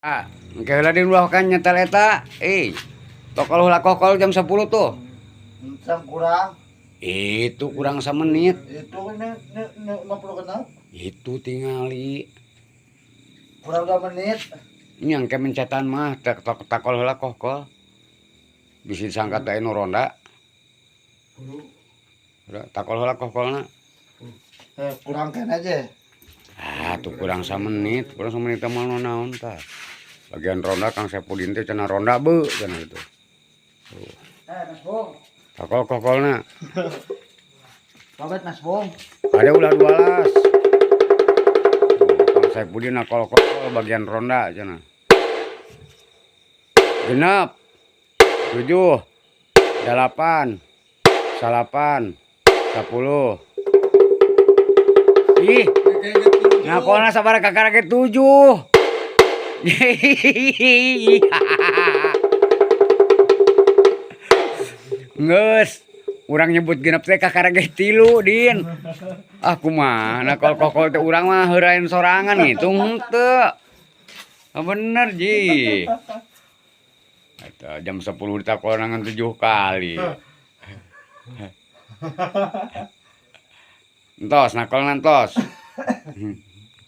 Ah, engke heula di ulah kan nyetel eta. Eh, tokol heula kokol jam 10 tuh. Sam kurang. Itu kurang samenit. Itu ini 50 genap. Itu tingali. Kurang 2 menit. Ini yang ke mencetan mah tak tak takol heula kokol. Bisi disangka teh nu ronda. Udah takol heula kokolna. Eh, kurang kan aja. Ah, tuh kurang samenit teh mah naon tah. Bagian ronda Kang Sepudin teh cenah ronda beuh cenah itu. Eh, Mas Bung. Takol kokolna. Robert Mas Bung. Ada ulah 12. Kang Saipudin nakol kokol bagian ronda cenah. Genep. 7 8 9 10. Ih, ngakolna sabaraha kakara ge 7. Geus, urang nyebut genep teh kakara ge 3, Din. Ah kumaha nakol kokol teh urang mah heuraeun sorangan ngitung henteu. Ah, bener ji. Eta jam 10 ditakol ngan 7 kali. Entos nakol nantos.